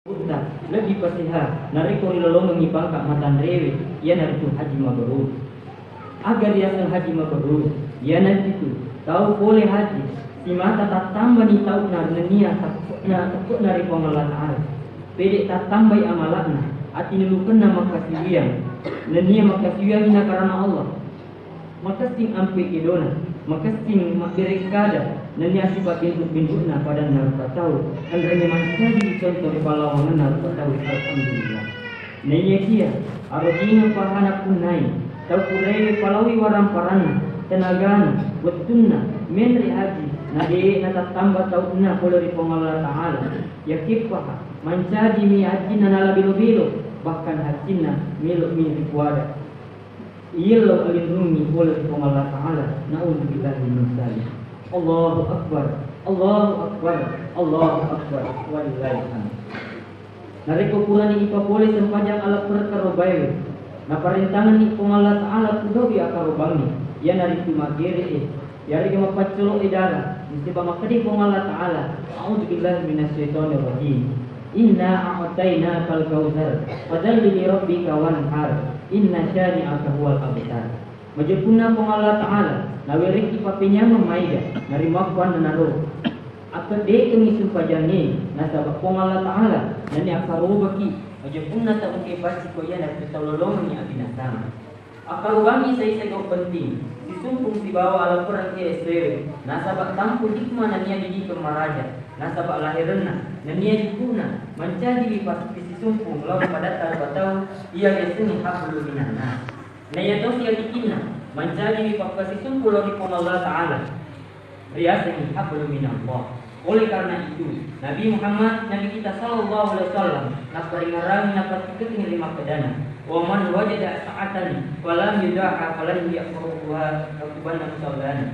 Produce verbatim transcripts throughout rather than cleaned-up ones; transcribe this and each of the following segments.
Utta, lebbi paseha narekko rilolongengngi pangka matanrewe, iyanaritu haji mabrur. Aga riaseng haji mabrur? Iyanaritu tau pole haji, simata tattambani tau'na nennia takko'na, takko'na ri Puang Allah Ta'ala. Pede tattambai amala'na, atinulukenna makkasiwiang, nennia makkasiwiangngi nakarana Allah. Makessing ampe kedona, makessing mabbere kada, nennia sifat bentuk-bentukna padanna rupa tau, enrengnge mancaji contoh ri pallawangenna rupa tau. Alhamdulillah. Naiyakia arojingeng pahana punnai tau purae palaoi waramparanna, tenagana, wettunna, menre haji, na de natattamba tau'na pole ri Puang Allah Ta'ala. Yakeppaha mancajimi hajjinna nala belo-belo, bahkan hajjinna melo'mi ripuada. Iyello alinrungi pole ri Puang Allah Ta'ala. Na'udzubillahi min dzalik. Allahu Akbar, Allahu Akbar, Allahu Akbar. Walillahil hamd. Narekko purani ipapole sempajang ala perkarobaewe, naparentangenni Puang Allah Ta'ala kudobi akarobangnge, iyanaritu maggere'e, iyarega mapaccolo'e dara, nasaba makkeda Puang Allah Ta'ala, "A'udzubillahi minasyaitonirrajim. Inna a'tainakal kautsar, fasalli li rabbika wanhar, inna syani'aka huwal abtar." Majeppunna Puang Allah Ta'ala, nawerekki pappenyameng maega, narimakkuannanaro. Akkeddekengngi sumpajangnge, nasaba Puang Allah Ta'ala nani akkarobaki. Majeppunna tau engkae pacci ko iyanaritu tau lolongengngi abinasang. Akkarobangngi sai-sai gau penting, sisumpung sibawa alapureng E S W W, nasaba tampu hikmah nennia didikeng maraja, nasaba laherenna, nennia juku'na, mancajiwi pas-, pisisumpung lao ri padatta rupa tau, iya riasengnge hablum minannas. Naiya tosi adikinna, mancajiwi pappasisumpung lao ri Puang Allah Ta'ala. Riasengngi hablum minallah. Oleh karena itu, Nabi Muhammad, Nabi kita sallallahu alaihi wasallam, napparingngerangi, napattikekkengngi ri makkedana, "Wa man wajada sa'atan falam yudaha falan ya'khudhuha," katubanna musallana.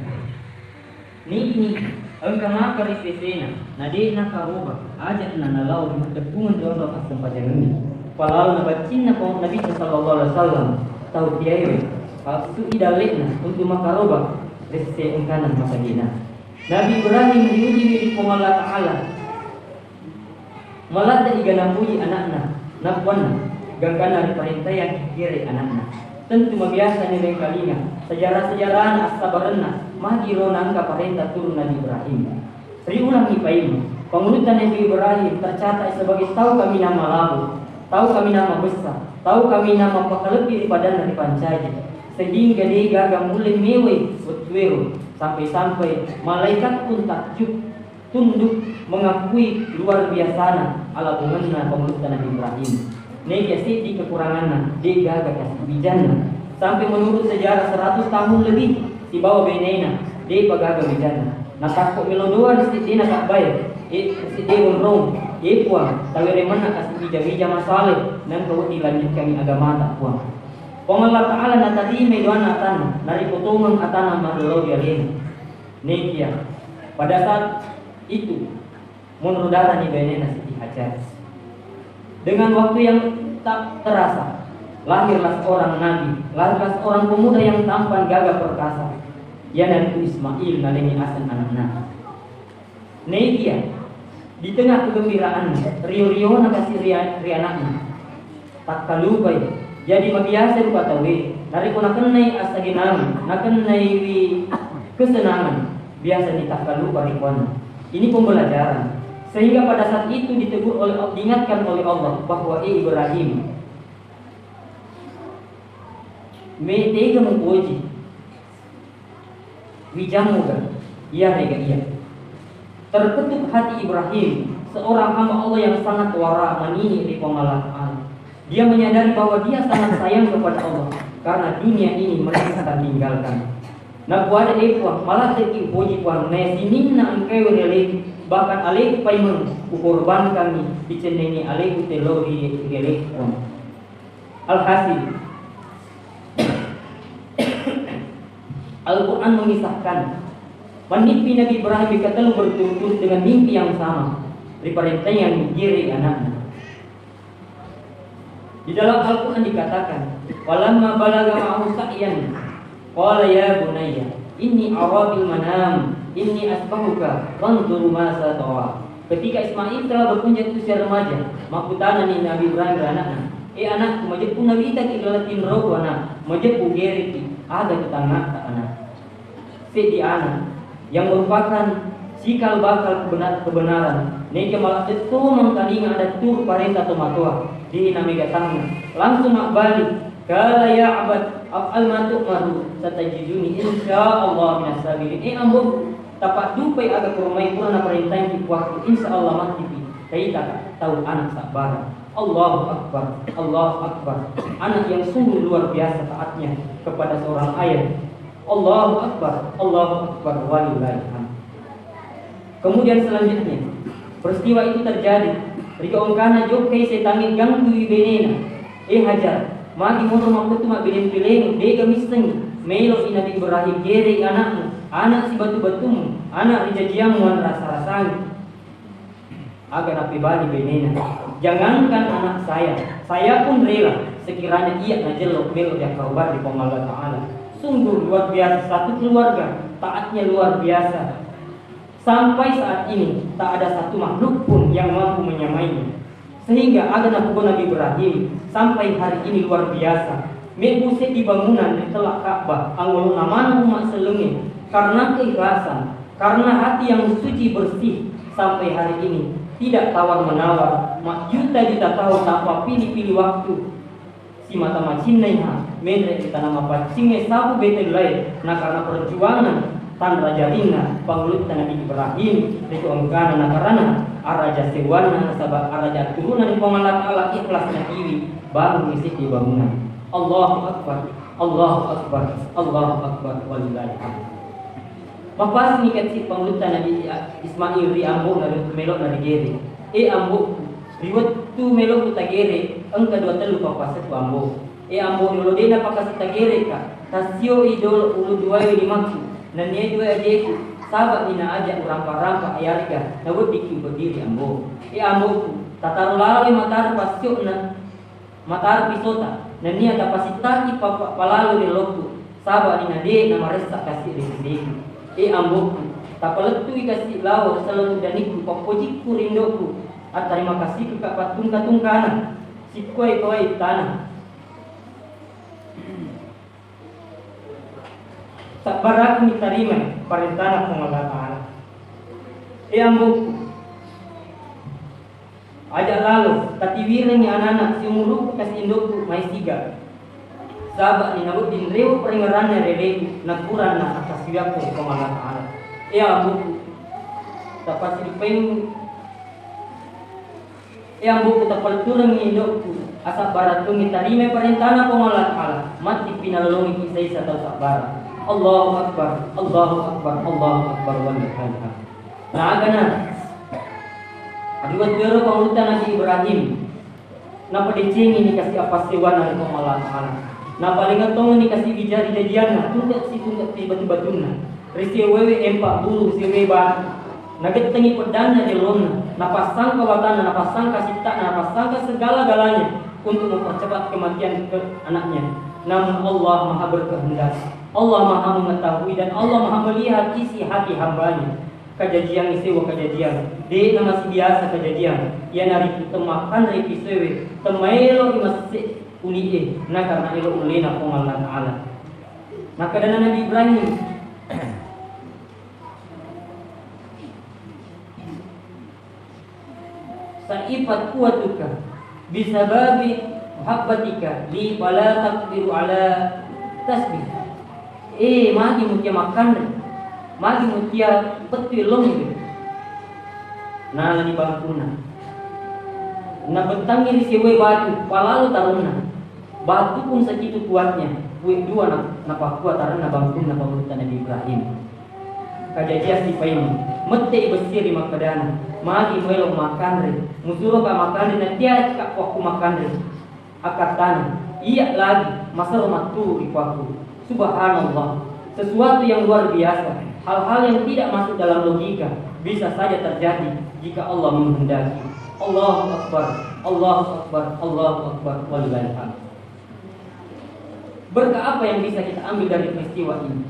Nigi-nigi engka maka ri sesena, na de nakaroba, aja'na nalao ri maddeppungeng ri onrong assempajangengnge. Palalo nabaccinna pau Nabi sallallahu alaihi wasallam, tau kiaewe, passu'i dalle'na untu makaroba, resse engkana masagena. Nabi Ibrahim riujiwi ri Puang Allah Ta'ala. Maladde'i ga napuji ana'na, nappuanna, gangkanna riparentayang kikire ana'na. Tentu mabiasani rengkalinga sejarah-sejarahna assabarenna, magi ro naengka parenta turun Nabi Ibrahim. Riulangi paimeng, pangulutta Nabi Ibrahim tercatat sebagai tau kaminang malabo, tau kaminang mabessa, tau kaminang mappakalebbi ri padanna ripancaji, sehingga de gaga mulle mewai wettuero, sampai-sampai malaikat pun takjub, tunduk mengakui luar biasana alabungenna pangulutta Nabi Ibrahim. Naikia seddi kekuranganna, de gaga kasi wijanna. Sampai menurut sejarah seratus tahun lebih sibawa benena, depa gaga wijanna. Natakko melo doa ri seddena Ka'bae, e, ri sedde onrong, e Puang, tawere manna kasi wija-wija masale, nengka wedding lanjutkangi agamata, Puang. Puang Allah Ta'ala natarimai doanna atanna, naripotongeng atanna malolo ri alena. Naikia pada saat itu, monro darani benena Siti Hajar. Dengan waktu yang tak terasa, lahirlah seorang nabi, lahirlah seorang pemuda yang tampan gagah perkasa. Iyanaritu Ismail nalengngi aseng anakna. Naikia di tengah kegembiraanna, rio-riona kasi ri, ri anakna. Takkalupai. Jadi mabiasa rupa tauwe, narekko nakennai assagenang, nakennaiwi kesenangan, biasani takkalupa ripuanna. Ini pembelajaran. Sehingga pada saat itu ditegur oleh, diingatkan oleh Allah bahwa, "Eh Ibrahim, me tega mupoji wijammu ga, iyarega iya." Terketuk hati Ibrahim, seorang hamba Allah yang sangat wara, manini ri Puang Allah Ta'ala. Dia menyadari bahwa dia sangat sayang kepada Allah karena dunia ini mereka akan tinggalkan. Napuada, "E Puang, maladde'ki upoji Puang, naiya sininna engkae ri aleku, bahkan aleku paimeng ukorbankangngi, dicennengi aleku tello ri, ri aleku Puang." Alhasil, Al-Quran mengisahkan, mannippi Nabi Ibrahim wekka tellu berturut-turut dengan mimpi yang sama, riparentayang gere anakna. Di dalam Al-Quran dikatakan, "Falamma balagha ma'ahu sa'yan, qala ya bunayya, inni ara fil manam, inni asbahuka, fanzur ma satara." Ketika Ismail telah beranjak usia remaja, makkutanani Nabi Ibrahim ri anakna, "E anakku, majeppu nawitaki laleng tinroku, anak, majeppu gereki, aga tu tangatta, anak?" Seddi anak, yang merupakan cikal bakal kebena-, kebenaran, nega maladde to mengkalinga ada turu parenta tomatoa, de namega tangnga, langsung mabbali, "Qala ya abat, af'al ma tu'maru, satajiduni insya Allah minas sabirin." E ambo, tapaddupai aga koromai pura naparentangki puakku, insya Allah mattipi taitaka tau anak sabbara. Allahu Akbar, Allahu Akbar. Anak yang sungguh luar biasa taatnya kepada seorang ayah. Allahu Akbar, Allahu Akbar, walillahil hamd. Kemudian selanjutnya, peristiwa itu terjadi. Riga engkana jokkai setangnge ganggu benena. E Hajar, magi monro mappettu mabbeleng-beleng, dega missengngi. Melo i Nabi Ibrahim gerei anakmu, anak sibatu-batummu, anak rijajiammu, wanrasa-rasangi. Aga napebali benena, "Jangankan anak saya, saya pun rela sekiranya ia najello melo diakkaroba ri Puang Allah Ta'ala." Sungguh luar biasa, satu keluarga taatnya luar biasa. Sampai saat ini tak ada satu makhluk pun yang mampu menyamainya. Sehingga aga napugo Nabi Ibrahim, sampai hari ini luar biasa. Mebbu seddi bangunan ri tella Ka'bah, angolona maneng umma sellengnge, karena keikhlasan, karena hati yang suci bersih, sampai hari ini tidak tawar-menawar, majjuta-juta tahun tanpa pilih-pilih waktu. Simata macinnaiha, menre ri tana mapaccingnge sapu Betellae, nakarena perjuangan tanra jarinna pangulutta Nabi Ibrahim, ritu engkana nakarana araja sewwanna, nasaba araja turunanni Puang Allah Ta'ala ikhlas natiwi, bangunni seddi bangunan. Allahu Akbar, Allahu Akbar, Allahu Akbar, walillahil hamd. Mappasengngi kacci pangulutta Nabi Ismail ri ambo'na ri melo'na rigere. E ambo'ku, ri wettu melo'ku tagere, engka dua tellu pappasekku ambo. E ambo, riolo de'na pakasi tagereka, tassioi dolo ulu duae limakku, nenniai duae ajeku, saba'ni naaja urampa-rampa iyarega naweddikki upeddiri ambo. E ambo'ku, tataro laloi mataro passio'na mataro pisota, nennia tapasittaki pa-, pa-, palalo ri lolokku, saba'ni na de' namaressa kasi ri seddikku. E ambo'ku, tapalettui kasi lao ri selleng udanikku, pappojikku ri indo'ku, attarima kasiki ka pattungka-tungkana, sikkuai-kuai tana. Sabbarakmi tarimai parentana Puang Allah Ta'ala. E ambo'ku, aja' lalo tatiwirengngi anana' siumuru'ku kasi indo'ku mai siga. Saba'ni nawedding rewe' parengngeranna ri aleku nakuranna akkasiwiakku ri Puang Allah Ta'ala. E ambo'ku, tapasidipaing E ambo'ku, tapalturengngi indo'ku, asabbara' tongi tarimai parentana Puang Allah Ta'ala, matti pinalolongiki saisa tau sabbara'. Allahu Akbar, Allahu Akbar, Allahu Akbar, walillahil hamd. Naagana, ri wettu ero pangulutta Nabi Ibrahim, napadecengi ni kasi' appassewwanna ri Puang Allah Ta'ala. Napalengeng tongeng ni kasi' wijari jajianna, tungke' si tungke' pi batu-batunna. Ri siwewe empa' bulu, siwewe batu. Nagettengi peddanna jellonna, napassangka watanna, napassangka sitta'na, napassangka segala-galanya untuk mempercepat kematian ke anaknya. Namun Allah Maha Berkehendak. Allah Maha Mengetahui dan Allah Maha Melihat isi hati hambanya. Kajajiang isewa kajajiang, de' namasibiasa kajajiang, iyanaritu temmakkanre pisoewe, temmaelo imesse uli'e, nakarena elo ullena Puang Allah Ta'ala. Makkedana Nabi Ibrahim, "Sa'ipat quwwatuka bisababi muhabbatika li fala taqdiru ala tasbih." Eh, magi mutia makkanre, magi mutia pettu ellongngi. Nalani bangkunna. Nabettangngi ri sewwae batu, palalo tarunna. Batu pun segitu kuatnya, pue dua na-, napakkua taranna bangkunna pangulutta Nabi Ibrahim. Kajajiang sipaimeng, mette'i bessi ri makkedana, "Magi muelo makkanre, musuroka makkanre, natiaka wakku makkanre." Akkattana, "Iya lagi, masero matturu ri kuakku." Subhanallah, sesuatu yang luar biasa, hal-hal yang tidak masuk dalam logika bisa saja terjadi jika Allah menghendaki. Allahu Akbar, Allahu Akbar, Allahu Akbar, walillahil hamd. Berkah apa yang bisa kita ambil dari peristiwa ini?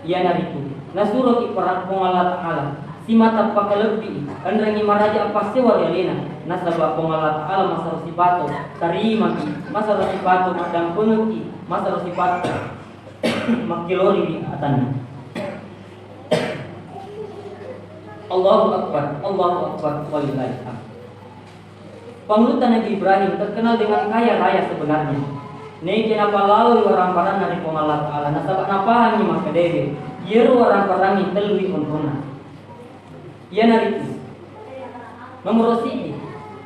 Iyanaritu, nasuroki perang Puang Allah Ta'ala, Simata pakalebbi, enrengngi maraja appassewa ri alena, nasaba Puang Allah Ta'ala masero sipato tarimaki, masero sipato maddampengekki, masero sipato makkeloriwi atanna. Allahu Akbar, Allahu Akbar, walillahil hamd. Pangulutta Nabi Ibrahim terkenal dengan kaya raya sebenarnya. Neke napalao waramparanna ri Puang Allah Ta'ala, nasaba napahangngi makkedae, iyero waramparangnge tellui onronna. Iyanaritu, nomoro siddi,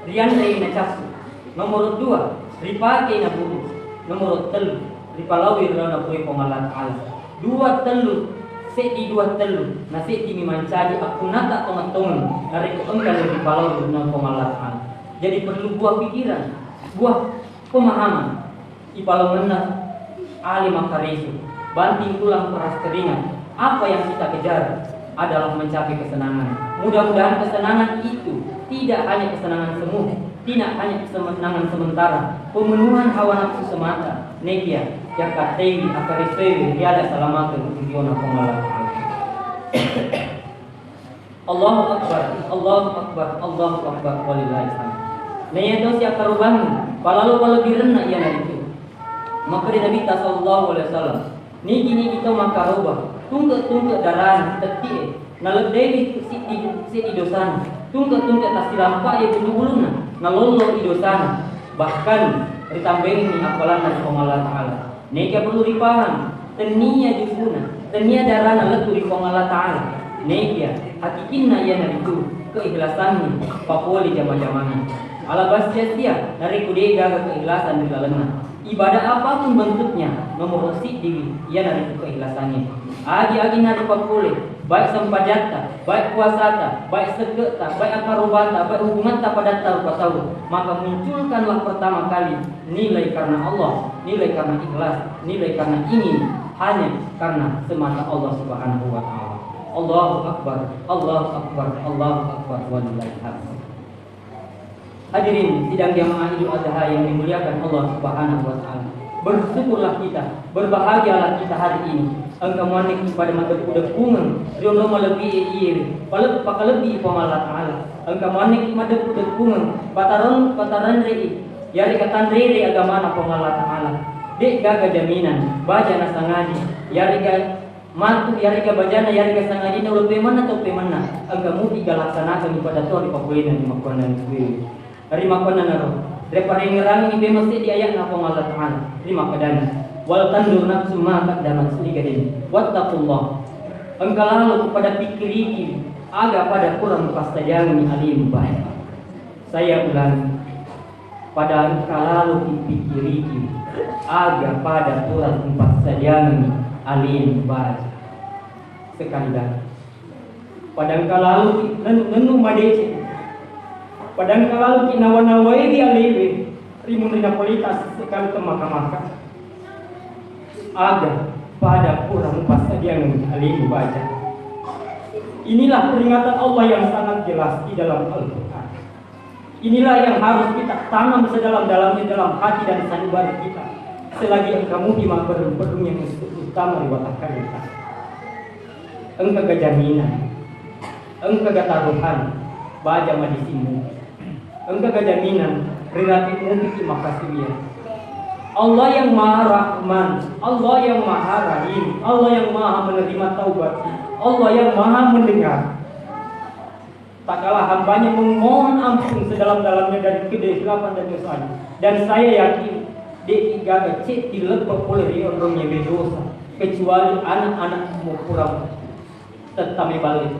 rianrei nacassu. Nomoro dua, ripakei naburu. Nomoro tellu, ripalaoi ri laona pole Puang Allah Ta'ala. Dua tellu, seddi dua tellu, na seddimi mancaji akkunnata tongeng-tongeng, narekko engka le ripalaoi ri laona Puang Allah Ta'ala. Jadi perlu buah pikiran, buah pemahaman. Ipalongenna ale makkaresu, banting tulang peras keringat. Apa yang kita kejar adalah mencapai kesenangan. Mudah-mudahan kesenangan itu tidak hanya kesenangan semu, tidak hanya kesenangan sementara, pemenuhan hawa nafsu semata. Nekia, yakkattei akkaresuewe riala salamakeng ri yona Puang Allah Ta'ala. Allahu Akbar, Allahu Akbar, Allahu Akbar, walillahil hamd. Naiya tau siakkarobangngi, palalo palebbirenna iyanaritu. Makkeda Nabitta sallallahu alaihi wasallam, nigi-nigi tau makkaroba, tungke-tungke darana tetti'e, naleddeiwi siddi, siddi dosana, tungke-tungke tassilampa'e bulu-bulunna, nalolloi dosana, bahkan ritambaini appalanna ri Puang Allah Ta'ala. Nekia perlu ripahang, tennia jukuna, tennia darana lettu ri Puang Allah Ta'ala. Nekia hakikinna iyanaritu keikhlasangnge papole jama-jamana. Alaba sia-sia narekko de'gaga keikhlasan ri lalenna. Ibadah apapun bentuknya, nomoro siddiwi iyanaritu keikhlasangnge. Agi-agi naripapole, baik sempajatta, baik puasata, baik sekke'ta, baik akkarobata, baik hubungatta padatta rupa tau, maka munculkanlah pertama kali nilai karena Allah, nilai karena ikhlas, nilai karena ingin, hanya karena semata Allah Subhanahu wa Ta'ala. Allahu Akbar, Allahu Akbar, Allahu Akbar, walillahil hamd. Hadirin sidang jamaah Idul Adha yang dimuliakan Allah Subhanahu wa Ta'ala. Bersyukurlah kita, berbahagialah kita hari ini. Engka muanneki pada maddeppu-deppungeng ri onrong malebbi'e iyewe, pale-, pakalebbi Puang Allah Ta'ala. Engka muanneki maddeppu-deppungeng pataron-, patarenrei, yarega tanrerei agamana Puang Allah Ta'ala. De'gaga jaminan baja nasangadi, yarega matu, yarega bajana, yarega sangadinna uleng pemenna tau pemenna, engka mupi galaksanakengngi pada to ripapolena ri makkuannanaro. Rimakkuannanaro, riparengngerangengngi pemeng seddi aya'na Puang Allah Ta'ala, rimakkedana, "Wal tanzur nafsum ma qaddamat ligadin, wattaqullah." Engka lalo pada pikkiriki aga pada pura mupassadiangengngi alemu baja. Saya ulangi, pada engka lalo pikkiriki aga pada pura mupassadiangengngi alemu baja. Sekali lagi, pada engka laloki nennu-nennu madeceng, pada engka laloki nawa-nawaiwi alewe ri munrinna polita sekali temmaka-maka. Aga pada pura mupassadiangengngi alemu baja. Inilah peringatan Allah yang sangat jelas di dalam Al-Quran. Inilah yang harus kita tanam sedalam-dalamnya dalam hati dan sanubari kita. Selagi engka mupi mapperrung-perrung yang utama ri watakkaleta. Engkaga jaminan, engkaga taruhan, baja madising mupi. Engkaga jaminan, rirapi mupiki makkasiwiang. Allah yang Maha Rahman, Allah yang Maha Rahim, Allah yang Maha menerima taubat, Allah yang Maha mendengar. Tatkala hambanya memohon ampun sedalam-dalamnya dari kekhilafan dan dosanya. Dan saya yakin, de'ki gaga ceddi leppa pole ri onrong nyewe dosa, kecuali anak-anak mupura tetta meballe.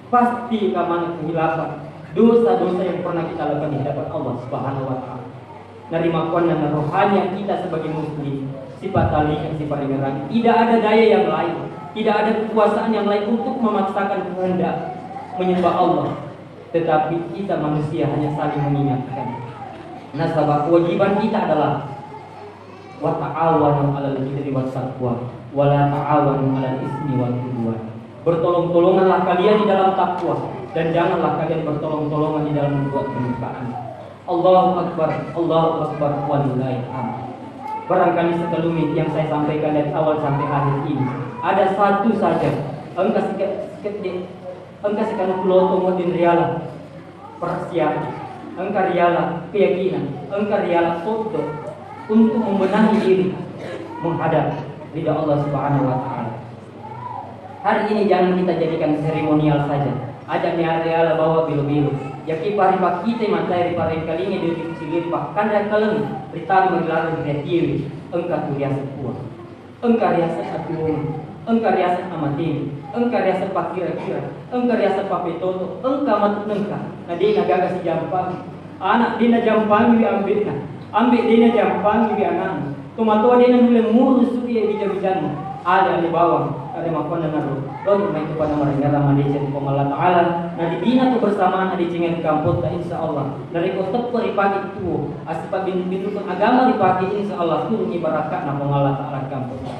Pasti engka maneng kekhilafan, dosa-dosa yang pernah kita lakukan di hadapan Allah Subhanahu wa Ta'ala. Narimakkuannanaro hanya kita sebagai muslim, sipatalinga, siparingerrangi. Tidak ada daya yang lain, tidak ada kekuasaan yang lain untuk memaksakan kehendak menyembah Allah. Tetapi kita manusia hanya saling mengingatkan. Nasaba kewajiban kita adalah, "Wa ta'awanu 'alal birri wat taqwa, wa la ta'awanu 'alal ismi wal 'udwan." Bertolong-tolonganlah kalian di dalam takwa, dan janganlah kalian bertolong-tolongan di dalam berbuat kemurkaan. Allahu Akbar, Allahu Akbar, walillahil hamd. Barangkali sekelumit yang saya sampaikan dari awal sampai akhir ini, ada satu saja, engka sike-, sekedde Engka sikanu puloto modin riala persiapan, engka riala keyakinan, engka riala soddo untuk membenahi diri menghadap ridha Allah Subhanahu wa Ta'ala. Hari ini jangan kita jadikan seremonial saja. Aja' ni riala bawa bilo-bilo. Yaki pari pakita mata ri parengkalinga di ujung silir pakkanre kaleng ritama ri laleng ri atiwi. Engka tu riaseng puang. Engka riaseng atuwong, engka riaseng amateng, engka riaseng pakkira-kira, engka riaseng papetoto, engka matu nengka, na de' nagaga sijampangi. Anak de' najampangi wi ambe'na, ambe' de' najampangi wi anakna. Tomatoa de' nanulle murusu' iya bija-bijanna. Ada ale bawang, ada makonda naro. Lalu mai kepada mereka madeceng Puang Allah Ta'ala, na dibina kebersamaan madeceng ri kampotta, insya Allah. Narekko teppe' ripake tuo, assipabbintu-bintu agama ripake, insya Allah turunni barakatna Puang Allah Ta'ala ri kampotta.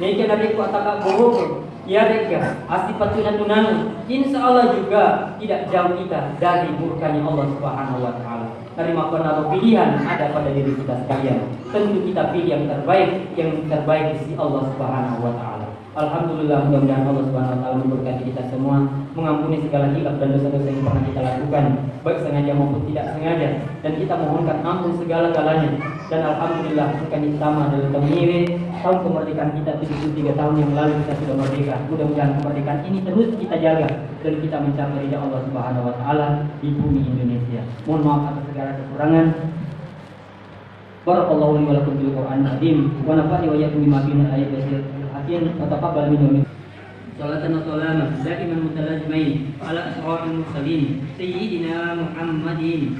Naika narekko ataka boroko, iyarekka assipatuna-tunang, insya Allah juga tidak jauh kita dari murkanya Allah Subhanahu wa Ta'ala. Dari makna pilihan ada pada diri kita sekalian. Tentu kita pilih yang terbaik, yang terbaik di sisi Allah Subhanahu wa Ta'ala. Alhamdulillah, mudah-mudahan Allah Subhanahu wa Ta'ala memberkati kita semua, mengampuni segala khilaf dan dosa-dosa yang pernah kita lakukan, baik sengaja maupun tidak sengaja. Dan kita mohonkan ampun segala-galanya. Dan alhamdulillah, engkani tama dalam tamiwe, tahun kemerdekaan kita tujuh puluh tiga tahun yang lalu kita sudah merdeka. Mudah-mudahan kemerdekaan ini terus kita jaga dan kita mencapai ridha Allah Subhanahu wa Ta'ala di bumi Indonesia. Mohon maaf atas segala kekurangan. Barakallahu li wa lakum fil Qur'anil azim, wa nafa'ni wa iyyakum bima fihi minal ayati wa dzikril hakim, wa taqabbal minni wa minkum. Salatan wa salaman daiman mutalazimain ala asyrafil mursalin sayyidina Muhammadin.